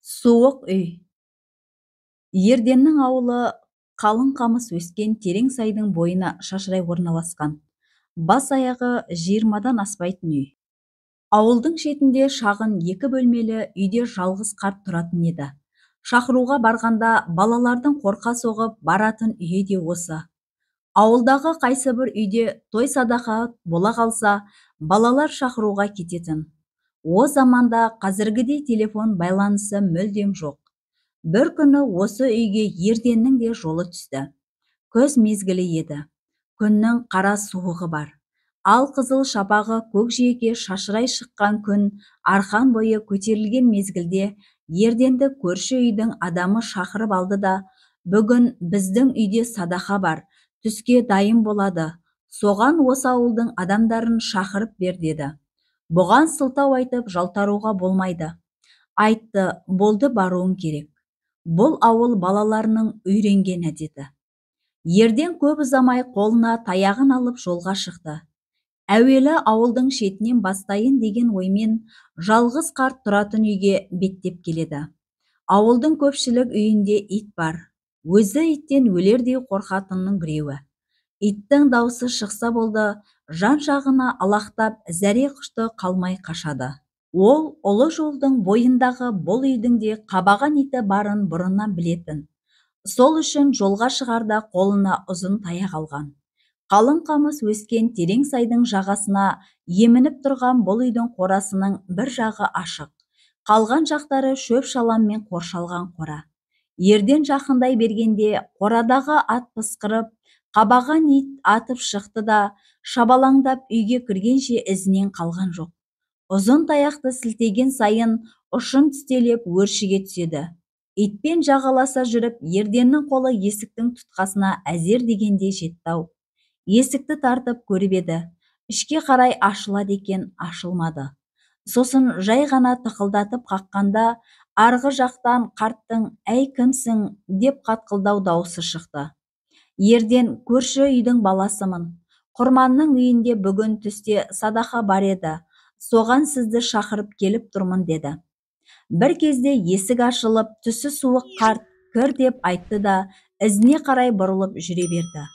Суық үй. Ерденнің ауылы қалың қамыс өскен терең сайдың бойына шашырай орналасқан. Бас аяғы 20-дан аспайтын үй. Ауылдың шетінде шағын екі бөлмелі үйде жалғыз қарт тұратын еді. Шақыруға барғанда балалардың қорқа соғып баратын үйі де осы. Ауылдағы қайсы бір үйде той садақа бола қалса, балалар шақыруға кететін. О заманда қазіргідей телефон байланысы мүлдем жоқ. Бір күні осы үйге Ерденнің де жолы түсті. Күз мезгілі еді. Күннің қара суығы бар. Ал қызыл шапағы көкжиекке шашырай шыққан күн арқан бойы көтерілген мезгілде Ерденді көрші үйдің адамы шақырып алды да, бүгін біздің үйде садақа бар, түске дайын болады, соған осы ауылдың адамдарын шақырып бер деді. Бұған сылтау айтып жалтаруға болмайды. Айтты, болды, баруың керек. Бұл ауыл балаларының үйренген әдеті. Ерден көп ұзамай қолына таяғын алып жолға шықты. Әуелі ауылдың шетінен бастайын деген оймен жалғыз қарт тұратын үйге беттеп келеді. Ауылдың көпшілік үйінде ит бар. Өзі иттен өлердей қорқатынның біреуі. Иттің даусы шықса болды, жан-жағына алақтап, зәре құшты қалмай қашады. Ол ұлы жолдың бойындағы бұл үйдің де қабаған иті барын бұрыннан білетін. Сол үшін жолға шығарда қолына ұзын таяқ алған. Қалың қамыс өскен терең сайдың жағасына емініп тұрған бұл үйдің қорасының бір жағы ашық. Қалған жақтары шөп-шаламмен қоршалған қора. Ерден жақындай бергенде қорадағы ат пысқырып, қабаған ит атып шықты да, шабалаңдап үйге кіргенше ізінен қалған жоқ. Ұзын таяқты сілтеген сайын ұшын тістелеп өршіге түседі. Итпен жағаласа жүріп, Ерденнің қолы есіктің тұтқасына әзер дегенде жетті-ау. Есікті тартып көріп еді, ішке қарай ашылады екен, ашылмады. Сосын жай ғана тықылдатып қаққанда арғы жақтан қарттың «Әй, кімсің?» деп қатқылдау даусы шықты. Ерден көрші үйдің баласымын. Құрманның үйінде бүгін түсте садақа бар еді, соған сізді шақырып келіп тұрмын деді. Бір кезде есік ашылып, түсі суық қарт кір деп айтты да, ізіне қарай бұрылып жүре берді.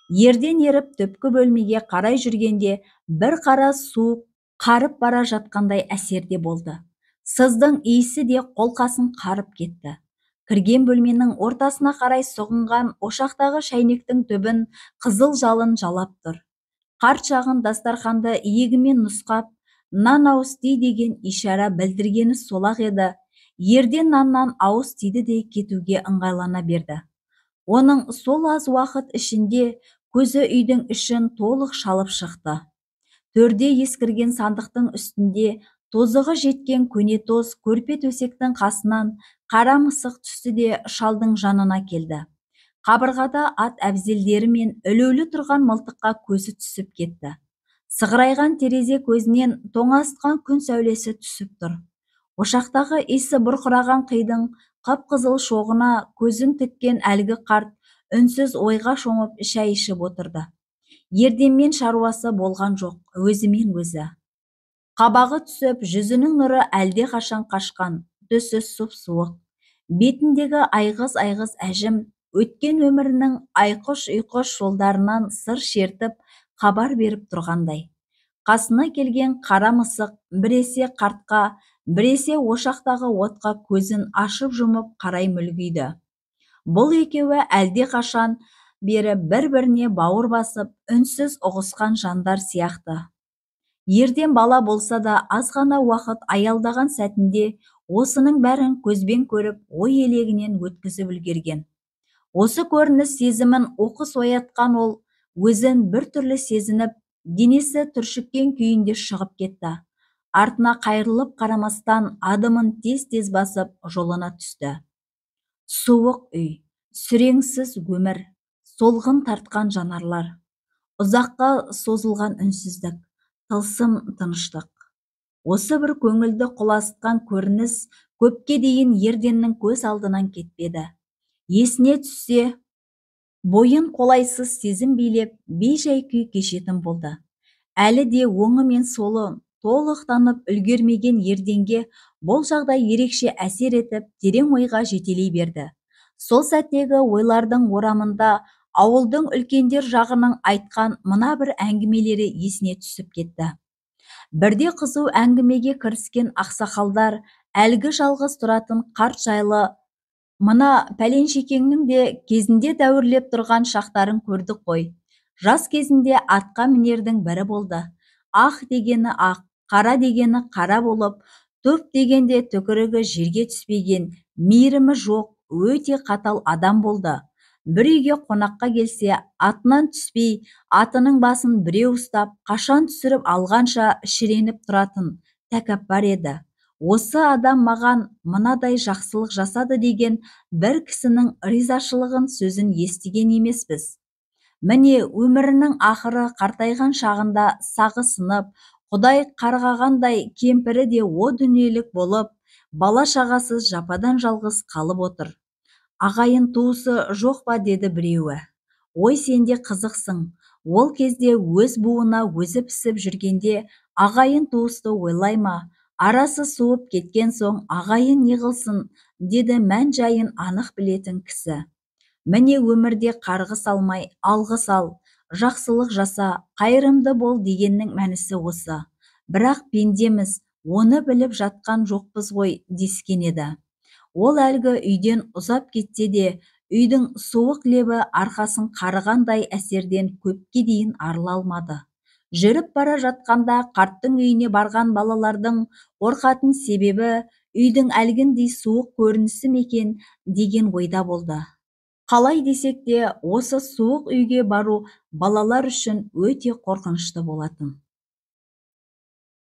Ерден еріп түпкі бөлмеге қарай жүргенде бір қара суық қарып бара жатқандай әсерде болды. Сыздың иісі де қолқасын қарып кетті. Кірген бөлменің ортасына қарай сұғынған ошақтағы шәйнектің түбін қызыл жалын жалап тұр. Қарт шағын дастарханды иегімен нұсқап, нан ауыз ти деген ишара білдіргені солақ еді. Ерден наннан ауыз тиді де кетуге ыңғайлана берді. Оның сол аз уақыт ішінде көзі үйдің ішін толық шалып шықты. Төрде ескірген сандықтың үстінде тозығы жеткен көнетоз көрпе төсектің қасынан қара мысық түсті де шалдың жанына келді. Қабырғада ат әбзелдері мен ілулі тұрған мылтыққа көзі түсіп кетті. Сығырайған терезе көзінен тоңазытқан күн сәулесі түсіп тұр. Ошақтағы иісі бұрқыраған қидың қып-қызыл шоғына көзін тіккен әлгі қарт үнсіз ойға шомып шай ішіп отырды. Ерденмен шаруасы болған жоқ, өзімен өзі. Қабағы түсіп, жүзінің нұры әлде қашан қашқан, түсі сұп-суық. Бетіндегі айғыз-айғыз әжім өткен өмірінің айқыш-ұйқыш жолдарынан сыр шертіп, хабар беріп тұрғандай. Қасына келген қара мысық біресе қартқа, біресе ошақтағы отқа көзін ашып-жұмып қарай мүлгиді. Бұл екеуі әлде қашан бері бір-біріне бауыр басып, үнсіз ұғысқан жандар сияқты. Ерден бала болса да аз ғана уақыт аялдаған сәтінде осының бәрін көзбен көріп, ой елегінен өткізіп үлгерген. Осы көрініс сезімін оқыс оятқан ол өзін бір түрлі сезініп, денесі түршіккен күйінде шығып кетті. Артына қайырылып қарамастан адымын тез-тез басып жолына түсті. Суық үй, сүреңсіз өмір, солғын тартқан жанарлар, ұзаққа созылған үнсіздік, тылсым тыныштық. Осы бір көңілді құлазытқан көрініс көпке дейін Ерденнің көз алдынан кетпеді. Есіне түссе, бойын қолайсыз сезім билеп, бейжай күй кешетін болды. Әлі де оңы мен солы толық танып үлгермеген Ерденге бұл жағдай ерекше әсер етіп, терең ойға жетелей берді. Сол сәттегі ойлардың орамында ауылдың үлкендер жағының айтқан мына бір әңгімелері есіне түсіп кетті. Бірде қызу әңгімеге кіріскен ақсақалдар әлгі жалғыз тұратын қарт жайлы мына пәленшекеңнің де кезінде дәуірлеп тұрған шақтарын көрдік қой. Жас кезінде атқа мінердің бірі болды. Ақ дегені ақ, қара дегені қара болып, түп дегенде түкірігі жерге түспеген, мейірімі жоқ, өте қатал адам болды. Бір үйге қонаққа келсе, атынан түспей, атының басын біреу ұстап, қашан түсіріп алғанша шіреніп тұратын тәкаппар еді. Осы адам маған мынадай жақсылық жасады деген бір кісінің ризашылығын сөзін естіген емеспіз. Міне, өмірінің ақыры қартайған шағында сағы сынып, Құдай қарғағандай кемпірі де о дүниелік болып, бала шағасыз жападан жалғыз қалып отыр. Ағайын туысы жоқ па, деді біреуі. Ой, сен де қызықсың. Ол кезде өз буына өзі пісіп жүргенде ағайын туысты ойлай ма? Арасы суып кеткен соң ағайын не қылсын, деді мән жайын анық білетін кісі. Міне, өмірде қарғыс алмай, алғыс ал, жақсылық жаса, қайырымды бол дегеннің мәнісі осы. Бірақ пендеміз, оны біліп жатқан жоқпыз ғой, дескен еді. Ол әлгі үйден ұзап кетсе де, үйдің суық лебі арқасын қарығандай әсерден көпке дейін арыла алмады. Жүріп бара жатқанда қарттың үйіне барған балалардың қорқатын себебі үйдің әлгіндей суық көрінісі ме екен деген ойда болды. Қалай десек те, осы суық үйге бару балалар үшін өте қорқынышты болатын.